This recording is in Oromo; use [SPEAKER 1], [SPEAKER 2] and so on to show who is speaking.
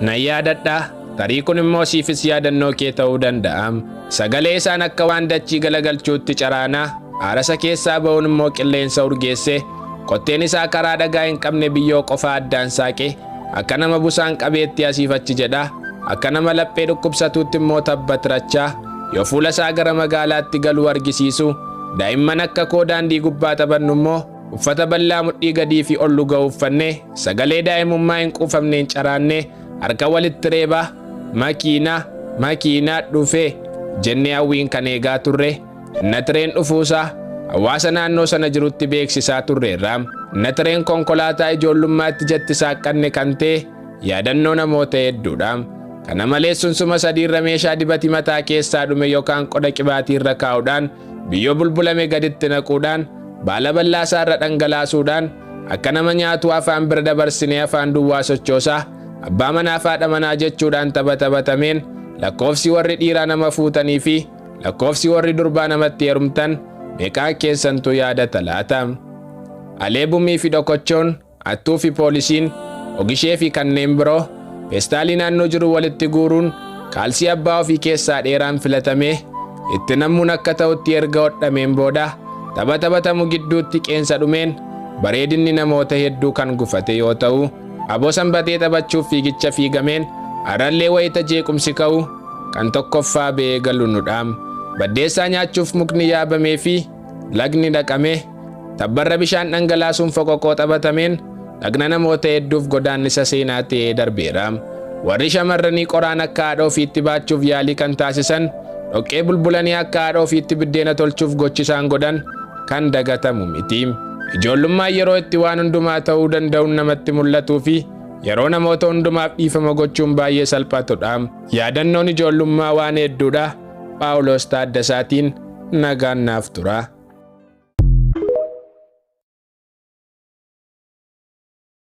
[SPEAKER 1] Nan yaadadha, tarii kun immoo siifis yaadannoo kee ta'uu danda'a. Sagalee isaan akka waan dachii galagalchuutti caraanaa, aarasa keessaa ba'uun immoo qilleensa urgeesse, qotteen isaa karaa dhagaa hin qabne biyyoo qofa addaan saaqe, akka nama busaan qabeetti asiif achi jedha, akka nama laphee dhukkubsatuutti immoo tabbatirachaa, yoo fuula isaa gara magaalaatti galuu argisiisu, daa'imman akka koo daandii gubbaa taphannu immoo uffata bal'aa mudhii gadii fi ol luga uffannee, sagalee daa'imummaa hin quufamneen caraannee, harka walitti reebaa, makiinaa, makiinaa dhufee jennee hawwiin kan eegaa turre, natireen dhufuusaa hawaasa naannoo sana jirutti beeksisaa turreerra. Natireen konkolaataa ijoollummaatti jatti saaqqanne kan ta'e yaadannoo namoota hedduudha. Kana malees sunsuma sadiirra meeshaa dibati mataa keessaa dhume yookaan qoda qibaatiirra kaa'uudhaan biyyoo bulbulame gaditti naquudhaan baala bal'aasaarra dhangalaasuudhaan akka nama nyaatu afaan bira dabarsinee afaan duwwaa sochoosaa abbaa manaa fi haadha manaa jechuudhaan tapha taphatameen lakkoofsi warri dhiiraa nama fuutanii fi lakkoofsi warri durbaa namatti heerumtan meeqaa keessantu yaadata laata? Aleebumii fi dhokochoon, attuu fi poolisiin, ogishee fi kanneen biroo feestaalii naannoo jiru walitti guuruun kaalsii abbaa ofii keessaa dheeraan filatamee itti nammuun akka ta'utti erga hodhameen booda tapha taphatamu gidduutti qeensa dhumeen bareedinni namoota hedduu kan gufate yoo ta'u, aboo sanbatee taphachuuf fiigicha fiigameen har'allee wayita jeequmsi ka'u kan tokkoffaa ba'ee galu nudha. Baddeessaa nyaachuuf mukni yaabamee fi lagni dhaqame tabbarra bishaan dhangalaasuun foqoqoo taphatameen dhagna namoota hedduuf godaannisa seenaa ta'ee darbeera. Warri shamarranii qoraan akka haadha ofiitti baachuuf yaalii kan taasisan dhoqqee bulbulanii akka haadha ofiitti biddeena tolchuuf gochisaan godhan kan dagatamu miti. Ijoollummaan yeroo itti waan hundumaa ta'uu danda'uun namatti mul'atuu fi yeroo namoota hundumaaf dhiifama gochuun baay'ee salphatudha. Yaadannoon ijoollummaa waan hedduudha. Phaawulos Taaddasaatiin nagaan naaf tura.